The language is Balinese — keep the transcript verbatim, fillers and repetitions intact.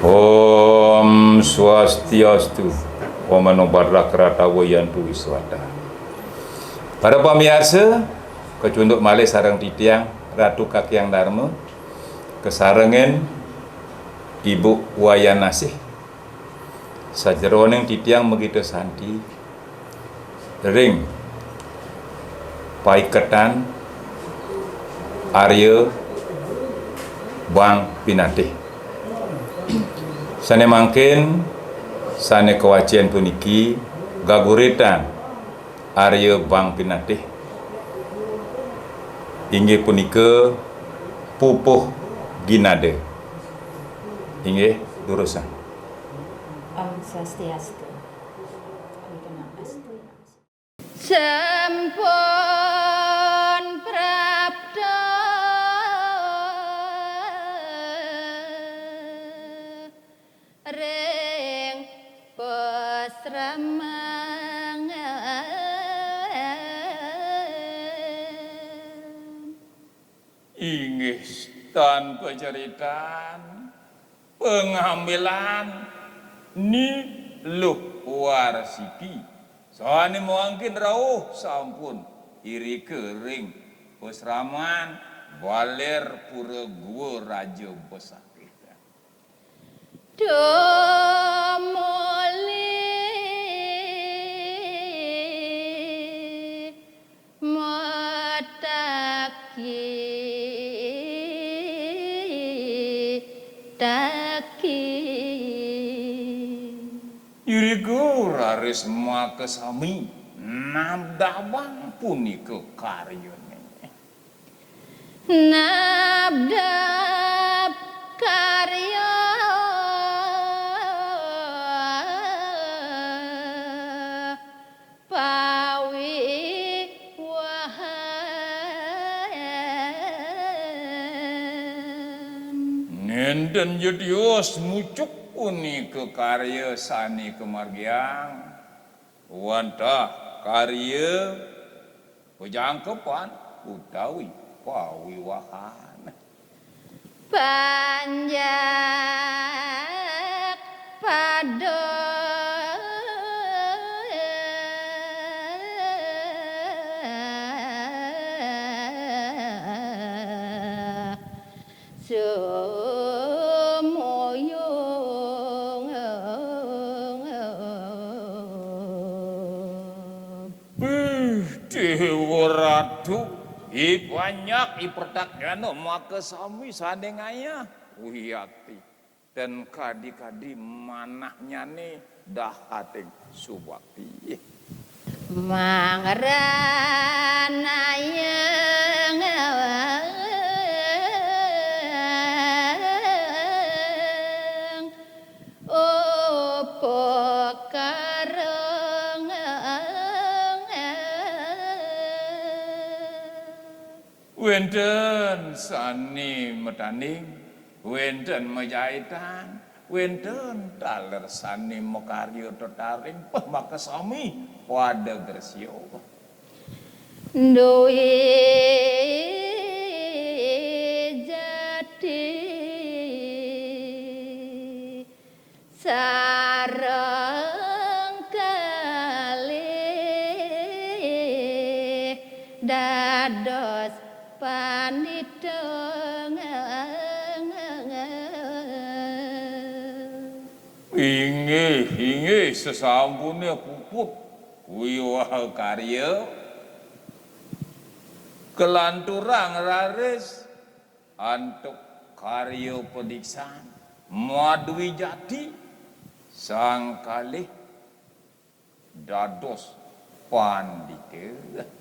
Om Swastiastu. Om Mano Bhadrakkara Tawa Yantu Iswata. Para pamiarsa, kacunduk malih sareng titiang Ratu Kakyang Darma, kasarengin Ibu Wayan Asih. Sajeroning titiang magita santi ring paiketan Arya Bang Pinatih. Sane mangkin, sane kawacen puniki gaguritan Arya Bang Pinatih, inggih punika pupuh ginada. Inggih, durusang. Om Swastiastu. Sampun prapta ring pasramangan. Inggih tan paceritan pangambilan Ni Luh Warsiki. Sane mangkin rauh sampun irika ring pasraman Baler Pura Gua Raja Besakih. Tumuli mataki-taki. Irika raris makasami nabdabang punika karyane. Nabdab karya pawiwahan. Nenten ja tios mucuk punika karya sane kamargiang, wantah karya pajangkepan utawi pawiwahan. Panjak pada sumuyung. Bih, Dewa Ratu, i panjak i pertakyana makasami sane ngayah. Wih ati, ten kadi-kadi manahnyane dahating subakti. Mangranayang upakara. Wenten sane matanding, wenten majaitan, wenten taler sane makarya tetaring, peh, makasami pada gresya. Dwi jati sareng kalih dados pandita. Inggih, inggih, sasampune puput wiwaha karya, kalanturang raris antuk karya padiksan madwi jati, sang kalih dados pandita.